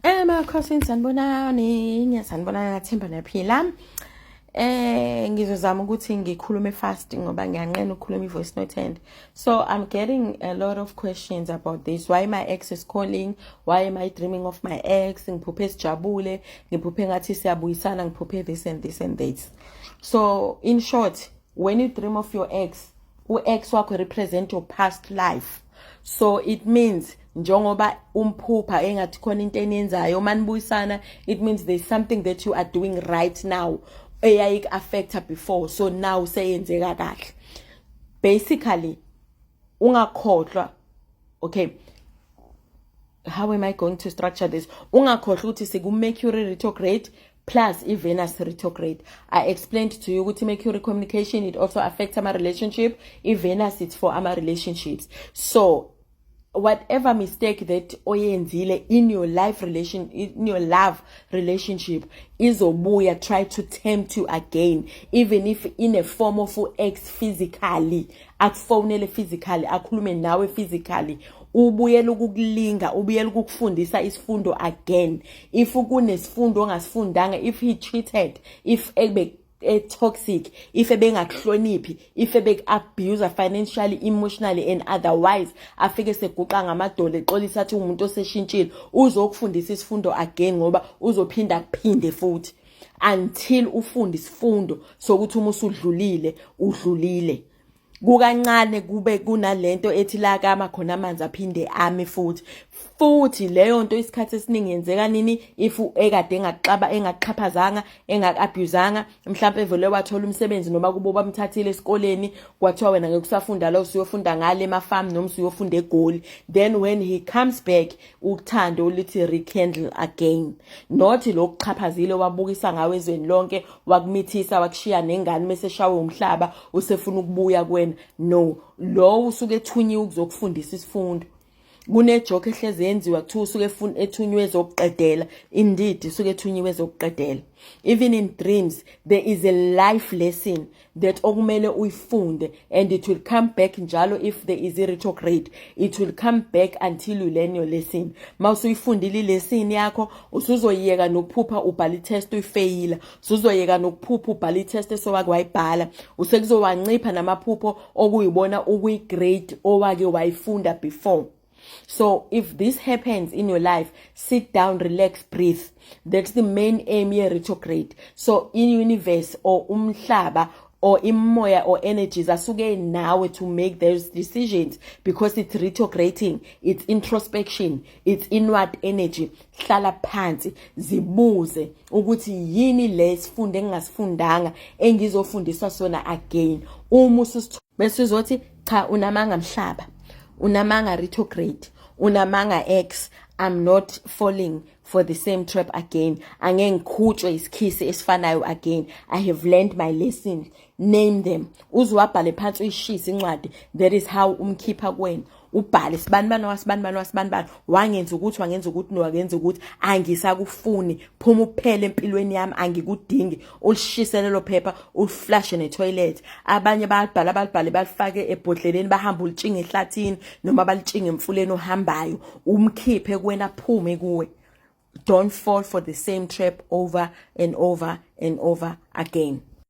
Emakhosini, sanibonani, ngiyasanibonana, ngathemba niyaphila. Ngizozama ukuthi ngikhulume fast ngoba ngiyanqena ukukhuluma i-voice note and so I'm getting a lot of questions about this. Why my ex is calling? Why am I dreaming of my ex? Ngiphuphe sijabule, ngiphuphe ngathi siyabuyisana, ngiphuphe this and this and this. So in short, when you dream of your ex, u-ex wakho represent your past life. So it means njengoba umphupha engathi khona into eniyenzayo manibuyisana, it means there's something that you are doing right now eyayiku-affecta before, so now seyenzeka kahle. Basically, ungakhohlwa, okay, how am I going to structure this? Ungakhohlwa ukuthi siku-Mercury retrograde plus i-Venus retrograde. I explained to you ukuthi Mercury, communication, it also affects ama-relationship. I-Venus, it's for ama-relationships. So whatever mistake that oyenzile in your life relation, in your love relationship, izobuya try to tempt you again, even if in a form of ex physically, akufonele physically, akhulume nawe physically, ubuyela ukukulinga, ubuyela ukukufundisa isifundo again. If kunesifundo ongasifundanga, if he cheated, if ebe toxic, if ebengakuhloniphi, if ebeku-abuse financially, emotionally and otherwise, afike seguqa ngamadolo exolisa athi umuntu oseshintshile, uzokufundisa isifundo again, ngoba uzophinda kuphinde futhi until ufunde isifundo sokuthi uma usudlulile, udlulile. Kukancane kube kunalento ethi la kama khona amanzi aphinde ame futhi. Futhi leyo nto isikhathi esiningi yenzeka nini? If ekade engakuxaba, engakuxhaphazanga, engaku-abusanga, mhlawumpe evele wathola umsebenzi noma kubo bamthathile esikoleni, kwathiwa wena ngeke usafunda la, usuyofunda ngale emafamu noma usuyofunda eGoli. Then when he comes back, uthando lithi rekindle again, not lokuxhaphazile, wabukisa ngawe ezweni lonke, wakumithisa, wakushiya nengane, mase eshawe umhlaba usefuna ukubuya kuwena. No, lo usuke ethunyiwe ukuzokufundisa isifundo. Kunejoke ehlezi yenziwa, kuthiwa usuke ethunywe ezokuqedela. Indeed, usuke ethunyiwe ezokuqedela. Even in dreams there is a life lesson that okumele uyifunde, and it will come back njalo. If there is a retrograde, it will come back until you learn your lesson. Mawusuyifundile ilesson yakho, usuzoyeka nokuphupha ubhala itest uyifeyila, usuzoyeka nokuphupha ubhala itest esowake wayibhala, usekuzowancipha namaphupho okuyibona ukuyi-grade owake wayifunda before. So if this happens in your life, sit down, relax, breathe. That's the main aim ye retrograde. So in universe or umhlaba or imoya or energies asuke nawe to make those decisions, because it's retrograding, it's introspection, it's inward energy. Hlala phansi, zibuze ukuthi yini le sifunde engingasifundanga engizofundiswa sona again. Uma ususitho bese uzothi, "Cha, unamanga mhlaba, unamanga retrograde, unamanga ex. I'm not falling for the same trap again. Angeke ngikhutshwe isikhisi esifanayo again. I have learned my lesson." Name them, uziwabhale phansi, uyishise incwadi. That is how umkhipha kuwena. Ubhale, "Sibani bani wasibani bani wasibani bani wangenza ukuthi, wangenza ukuthi, nowakenza ukuthi, angisakufuni, phuma uphele empilweni yami, angikudingi." Ulishise lelo phepha, uliflashe netoilet. Abanye bayalibhala, balibhale, balifake ebhodleleni, bahamba ulitshinga ehlathini noma balitshinga emfuleni ohambayo. Umkhiphe kuwena, phume kuwe. Don't fall for the same trap over and over and over again.